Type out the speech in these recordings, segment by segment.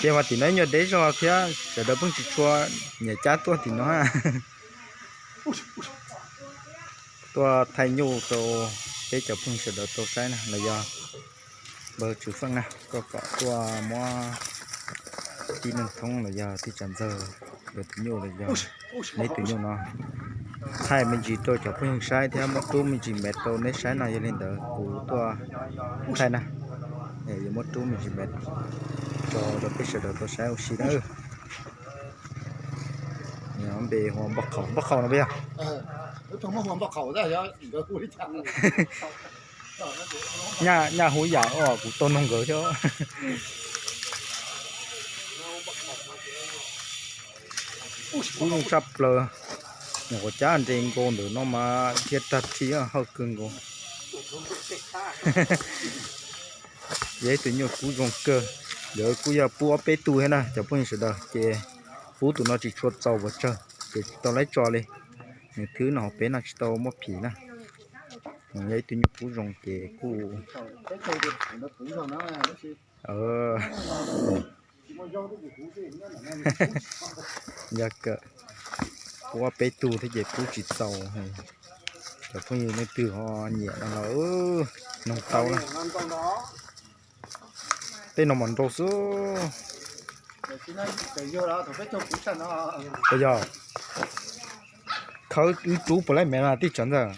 Ces mas tim no nyuag deb zog thiab sawv daws pheej tsis tshua nyiam cab tuaj tim no. Tuaj thaij nyuj rau peb cov phooj ywg sawv daws tau saib na, los yog npawg Tswv Feej na, koj kom tuaj muab tib neeg thoob los yog tib tsav ntxawg, tus nyuj los yog neb tus nyuj no thaij me ntsis rau cov phooj ywg saib thiab muab rub me ntsis mev rau neb saib no, yog li ntawd kuv tuaj thaij na, yuav muab rub me ntsis mev tso rau peb sawv daws tau saib ua si na. Npe hu ua Npoj Qhaum, Npoj Qhaum no puas yog? Nyaj hu yam kuv tau noog nkawd thiab. Kub zoo tshaj plaws, nyuam qhuav cab nres nkaus ntawm no mas dhia tag rhi hawj kawg nkaus. Yog ib tug nyuj kub zoo kawg, ntawd kuj yog pub ob peb tug thiab na cov phooj ywg sawv daws, ces pub tus no tsis tshua txaus pes tsawg ces tsis tau laib tso li. Nws thwb no hauv peb no tsis tau muaj phim na. Yog ib tug nyuj kub zoo ces kuj yog kawm pub ob peb tug thiab ces pub tsis txaus. Cov phooj ywg leej twg ho nyiam no los noog tau na. Tej no mas nrau xwb. Puas yog? Khawb wb rub puas laib mev no tij tsov ntxawg?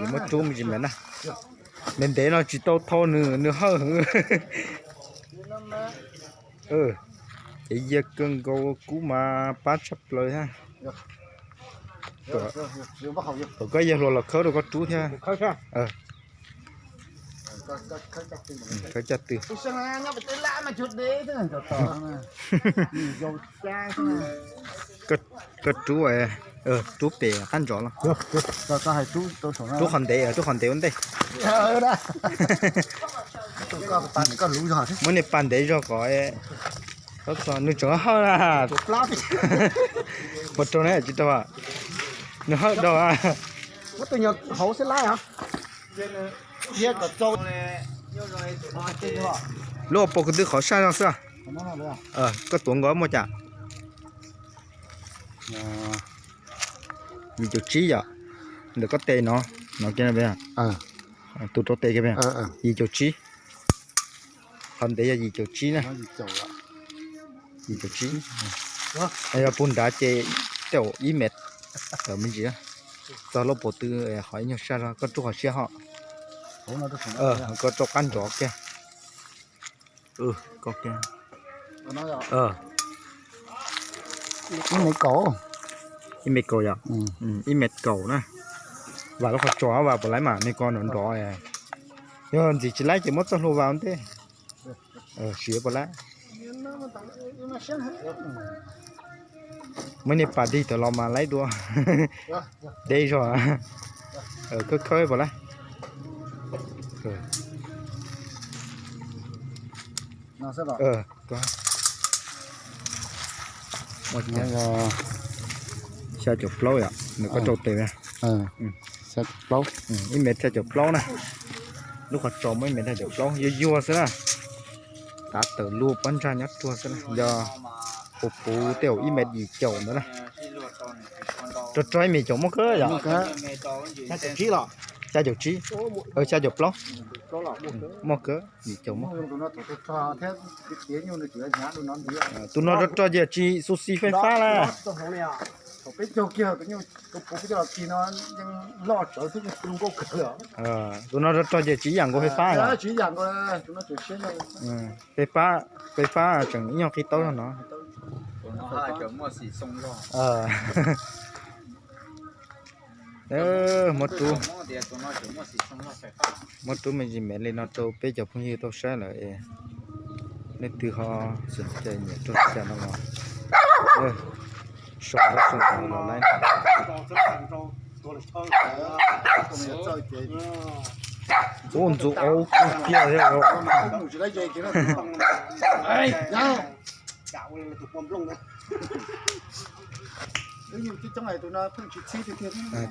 Muab rub me ntsis mev na. Ntev ntev no tsis tau thau nws, nws hawj heev. Ces yag kawg nkaus, kub mas pab tshaj plaws thiab. Kom koj yawg hluas los khawb rau koj rub thiab. Khawb caj tw. Koj rub, rub pem qab ntsov los? Rub qhov ntev, rub qhov ntev ua ntej. Muab niag pas ntev zog kom nws tseem hawj na. Puas raug ne tsis raug? Nws hawj dhau. Lub hauv paus ko twb qhov saj zog xwb. Koj tuav nkaus muaj cas? Yim caum tsib yom. Ntawm koj tes no, no kiag, tus rau tes kiag, yim caum tsib. Qhov ntev yog yim caum tsib na. Yim caum tsib. Yog puag nrad ces tej zaum ib mev tawm me ntsis. Txog lub paus twg qhov ib nyuag saj zog, koj rub qhov siab ho. Koj rau qab ntsov kiag. Ib mev kaum, ib mev kaum yom. Ib mev kaum na. Vam lub qhov tsos, vam puas laib mas, nws ko nrov nrov. Yog ntxim tsis laib ces muab txoj hlua vam ua ntej. Siav puas laib. Muaj niag pas dig tawm los mas laib dua. Deb zog. Khawb khawb puas laib. Xya caum plaub yom, nws koj rau tes. Ib mev xya caum plaub na. Lub qhov tsos muaj ib mev xya caum plaub, yuag yuag xwb na. Tav tawm lub pob ntsag nyob ruag xwb na, yog puv puv tej zaum ib mev yim caum ntawd na. Rog rog ib mev caum muaj kawg yom? Xya caum tsib, xya caum plaub. Muaj kawg, yim caum muaj. Tus no rog rog ces tsis xu xi fais fab lawm. Tus no rog rog ces tsis ib yam nkaus fais fab lawm. Fais fab, fais fab tseem ib nyuag qi taub zog no. Muab rub, muab rub me ntsis mev li no rau peb cov phooj ywg tau saib lawm es leej twg ho xav cai nyiam rau cas no los sau ntawv sau ntawv los laib. Ub, ntxuv aub kub kiag thiab.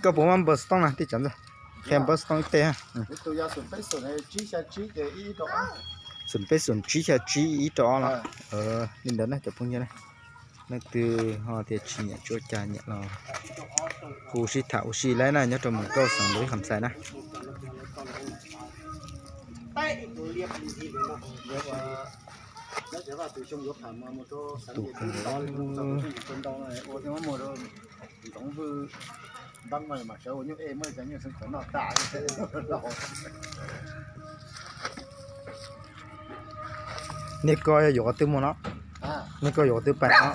Koj puas muaj npawb xov tooj na tij cov ntxawg? Qhia npawb xov tooj ib teg. Xoom peb xoom tsib xya tsib ib rau ob los. Li ntawd na cov phooj ywg na. Leej twg ho tias tsis nyiam tsuav cas nyiam los hu sib tham ua si lawm na nyob rau Mus Kauj xeev Loos Lis Kham Xais na. Tus kawg Niag ko yog yuav qhov twg mus no? Niag ko yuav qhov twg pais no?